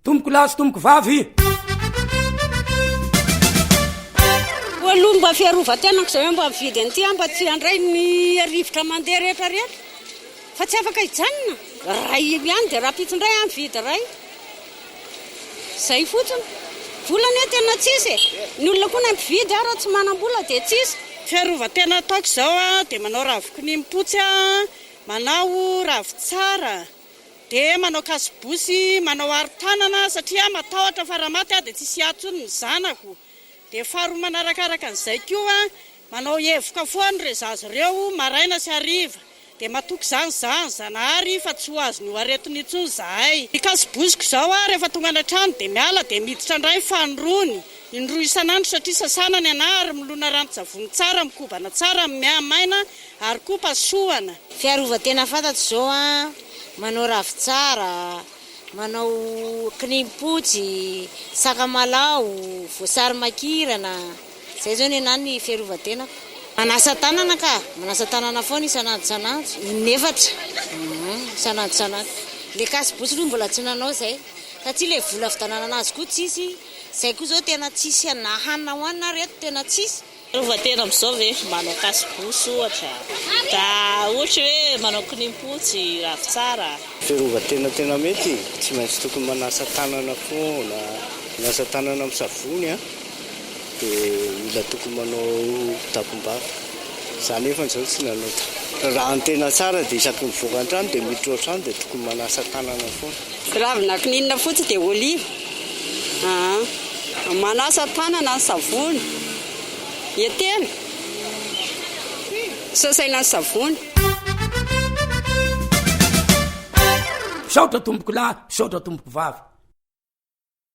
Tompoko lahy sy tompoko vavy. Koa aloha mba fiarovan-tenako izay hoe mba mividy an'ity aho mba tsy handray ny rivotra mandeha rehetra rehetra fa tsy afaka hijanona. Iray ihany dia rahampitso indray aho mividy iray. Izay fotsiny. Vola anie tena tsisy e. Ny olona koa na mpividy ara tsy manam-bola dia tsisy. Fiarovan-tena ataoko izao dia manao ravin-kinimpotsy aho, manao ravintsara. Dia manao kasibosy, manao aro-tanana satria matahotra fa raha maty aho dia tsisy hiahy intsony ny zanako. Dia faharoa manarakaraka an'izay koa, manao hevoka foana ireo zaza ireo maraina sy hariva. Dia matoky izany izaho ny Zanahary fa tsy ho azon'io aretina intsony izahay. Ny kasibosiko izao aho rehefa tonga any an-trano dia miala dia miditra indray fanirony, indroa isan'andro satria sasana ny anah ary milona ranon-tsavony tsara, mikobana tsara, miha-maina ary koa pasohana. Fiarovan-tena fantatro izao an, manao ravintsara, manao kinimpotsy, sakamalaho, voasary makirana, izay izao ny anah ny fiarovan-tenako. Manasa tanana ka, manasa tanana foana isan'andro isan'andro, in'efatra, isan'andro isan'andro. Le cache-bouche aloha mbola tsy nanao izay, satria le vola vidianana anazy koa tsisy, izay koa izao tena tsisy na hanina hohanina ary eto tena tsisy. Fiarovan-tena amin'izao ve? Manao cache-bouche ohatra, da ohatra hoe manao kinimpotsy, ravintsara. Fiarovan-tena tena mety, tsy maintsy tokony manasa tanana foana, manasa tanana amin'ny savony an, dia mila tokony manao takom-bava, za nefa izao tsy nanao ta. Raha ny tena tsara dia isaky ny mivoaka an-trano dia miditra ao an-trano dia tokony manasa tanana foana. Ravina kininina fotsy dia oliva aa. Manasa tanana ny savony. Etela. Sasaina ny savony. Misaotra tompoko lahy, misaotra tompoko vavy.